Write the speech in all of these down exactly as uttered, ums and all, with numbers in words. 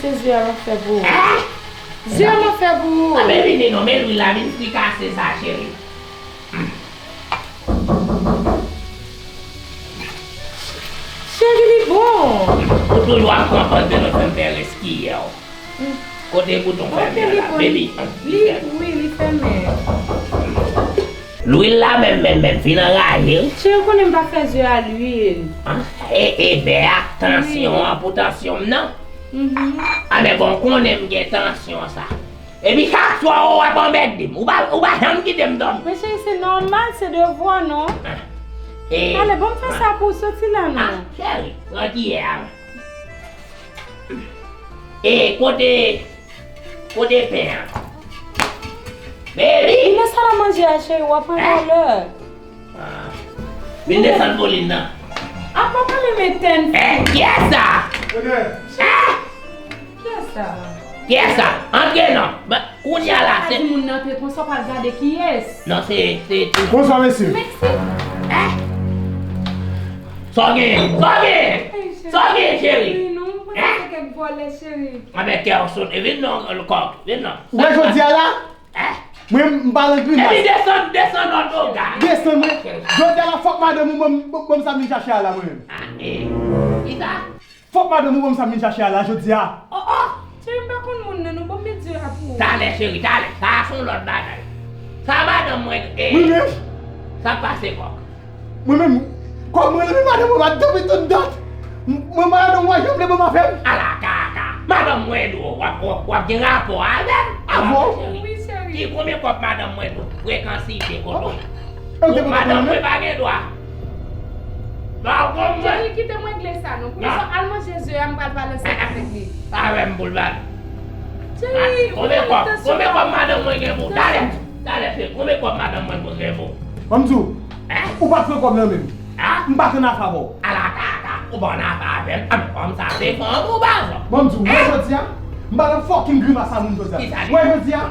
Zye a m ap fè pou ou. Zye a m ap fè pou ou. Anben vini non, men lwil la vin frikase sa, cheri. Cheri, li bon. Ou toujou ap pran pòz de nou fè m fè reskiyè w. Kote bouton fèmen an la, baby? Li, wi, li fèmen. Lwil la menm, menm, menm, fin anraje wi. Cheri, ou konnen m pa fè zye a lwil. E, e, bè ak tansyon an pou tansyon m nan. Anben bon, ou konnen m gen tansyon sa. Epi chak swa ou ap anmède m. Ou pa, ou pa janm kite m dòmi. Men cheri, se nòmal, se devwa non. Ale, ban m fè sa pou w, soti la non. Cheri, pran kiyè a. E kote, kote pen an? Baby! Vin nan sal a manje a, cheri, w ap pran valè. Vin desann volin nan. Apa w pa menm etèn? Eh, kiyès sa? Eh! Kiyès sa? Kiyès sa? Antre non. Kounye a la, se. Di moun nan antre konsa, w pral gade kiyès. Non, se, se. Bonswa, mesye. Mèsi. Eh? Sa w genyen? Sa w genyen? Sa w genyen, cheri? Wi, non, mwen panse se kèk vòlè, cheri. Avèk kè w sote. Vin non, kòk. Vin non. Ou wè jodi a la? Eh? Mwen, m pa nan grimas. Epi desann, desann lòt boga. Desann, mwen. Jodi a la, fòk madanm ou ban m, ban m sa m vin chache a la, mwen menm. Ah, eh. Kisa? Fòk madanm ou ban m sa m vin chache a la jodi a. Oh, oh! Cheri, m pa konn moun nan, non, bon, m met zye a pou ou. Talè, cheri, talè. Sa a se yon lòt bagay. Sa madanm mwen, eh. Mwen menm? Sa k pase, kòk? Mwen menm, kòm mwen renmen madanm mwen, m ap tanpe tout dat. Mwen, madanm mwen, janm vle ban m afè m. Ala kaka. Madanm mwen di w, w ap, w ap, w ap gen rapò avè m. Avè w? Wi, cheri. Ki konbyen kòb madanm mwen di w? Frekansite, kote w ye? Madanm mwen pa gen dwa. Ba w konprann? Cheri, kite m regle sa non. Pou sa, al manje zye a, m pral pale ansanm avèk li. Pa avè m pou l pale. Cheri, konbyen kòb, konbyen kòb madanm mwen gen pou w? Talè, talè, cheri, konbyen kòb madanm mwen pou gen pou w? Ban m di w, ou pa t pran kòb nan men m. M pa t ann afè avè w. Ala kaka, ou pa ann afè avè m. Anben, kòm sa se fanm ou pa vle. Ban m di w, mwen jodi a, m pa nan fucking grimas a moun jodi a. Mwen jodi a.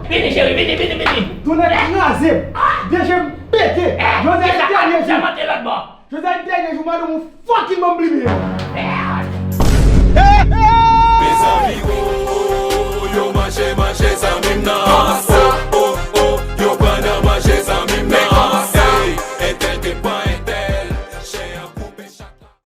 Vini, cheri, vini, vini, vini. Tounen kraze m. De je m pete. Jodi a se dènye jou. Jodi a se dènye jou, madanm ou fucking ban m bliye.